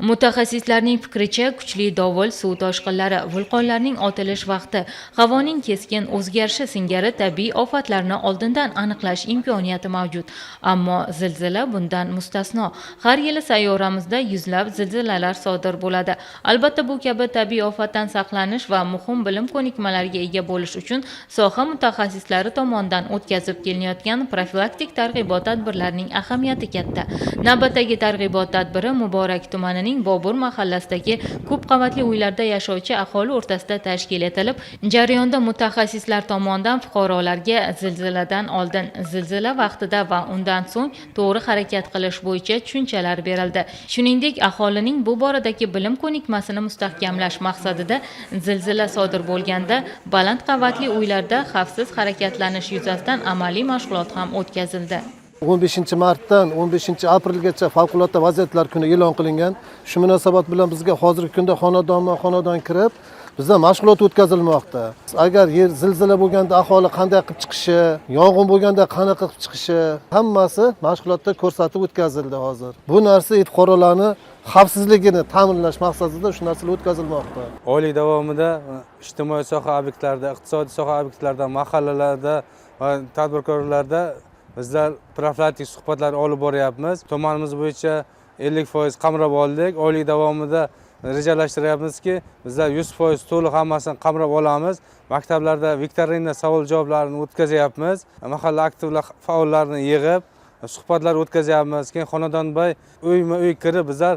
Mutaxassislarning fikricha, kuchli dovul, suv toshqinlari, vulqonlarning otilish vaqti, havoning keskin o'zgarishi singari tabiiy ofatlarni oldindan aniqlash imkoniyati mavjud. Ammo zilzila bundan mustasno. Har yili sayyoramizda yuzlab zilzilalar sodir bo'ladi. Albatta, bu kabi tabiiy ofatdan saqlanish va muhim bilim ko'nikmalarga ega bo'lish uchun soha mutaxassislari tomonidan o'tkazib kelinayotgan profilaktik targ'ibot tadbirlarining ahamiyati katta. Navbatdagi targ'ibot tadbiri Muborak tumanining Bobur mahallasidagi ko'p qavatli uylarda yashovchi aholi o'rtasida tashkil etilib, jarayonda mutaxassislar tomonidan fuqarolarga zilziladan oldin, zilzila vaqtida va undan so'ng to'g'ri harakat qilish bo'yicha tushunchalar berildi. Shuningdek, aholining bu boradagi bilim ko'nikmasini mustahkamlash maqsadida zilzila sodir bo'lganda baland qavatli uylarda xavfsiz harakatlanish yuzasidan amaliy mashg'ulot ham o'tkazildi. 15 martdan 15 aprelgacha favqulodda vaziyatlar kuni e'lon qilingan. Shu munosabat bilan bizga hozirgi kunda xonadonma xonadon kirib, bizda mashg'ulot o'tkazilmoqda. Agar yer zilzila bo'lganda aholi qanday qilib chiqishi, yong'in bo'lganda qanaqa qilib chiqishi, hammasi mashg'ulotda ko'rsatib o'tkazildi hozir. Bu narsa fuqarolarni xavfsizligini ta'minlash maqsadida shu narsalar o'tkazilmoqda. Oylik davomida ijtimoiy soha obyektlarida, iqtisodiy soha obyektlarida, mahallalarda va tadbirkorlarda bizlar profilaktik suhbatlar olib boryapmiz. Tumanimiz bo'yicha 50% qamrab oldik. Oylik davomida rejalashtiryapmizki, bizlar 100% to'liq hammasini qamrab olamiz. Maktablarda viktorina savol javoblarini o'tkazyapmiz. Mahalla aktivlar faollarini yig'ib suhbatlar o'tkazyapmiz. Keyin xonadonbay uyma uy kirib bizlar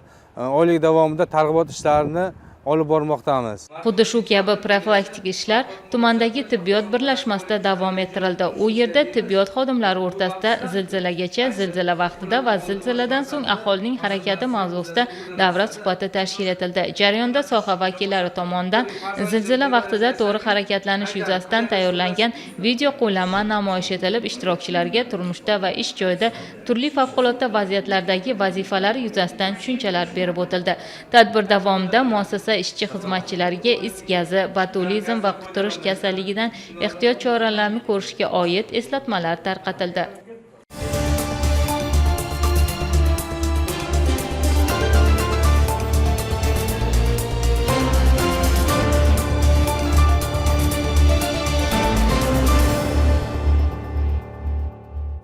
oylik davomida targ'ibot ishlarini olib bormoqdamiz. Xuddi shu kabi profilaktik ishlar tumandagi tibbiyot birlashmasida davom ettirildi. U yerda tibbiyot xodimlari o'rtasida zilzilagacha, zilzila vaqtida va zilziladan so'ng aholining harakati mavzusida davra suhbati tashkil etildi. Jarayonda soha vakillari tomonidan zilzila vaqtida to'g'ri harakatlanish yuzasidan tayyorlangan video qo'llanma namoyish etilib, ishtirokchilarga turmushda va ish joyida turli favqulodda vaziyatlardagi vazifalari yuzasidan tushunchalar berib o'tildi. Tadbir davomida muassasa ishchi xizmatchilariga is gazi, botulizm va quturish kasalligidan ehtiyot choralarini ko'rishga oid eslatmalar tarqatildi.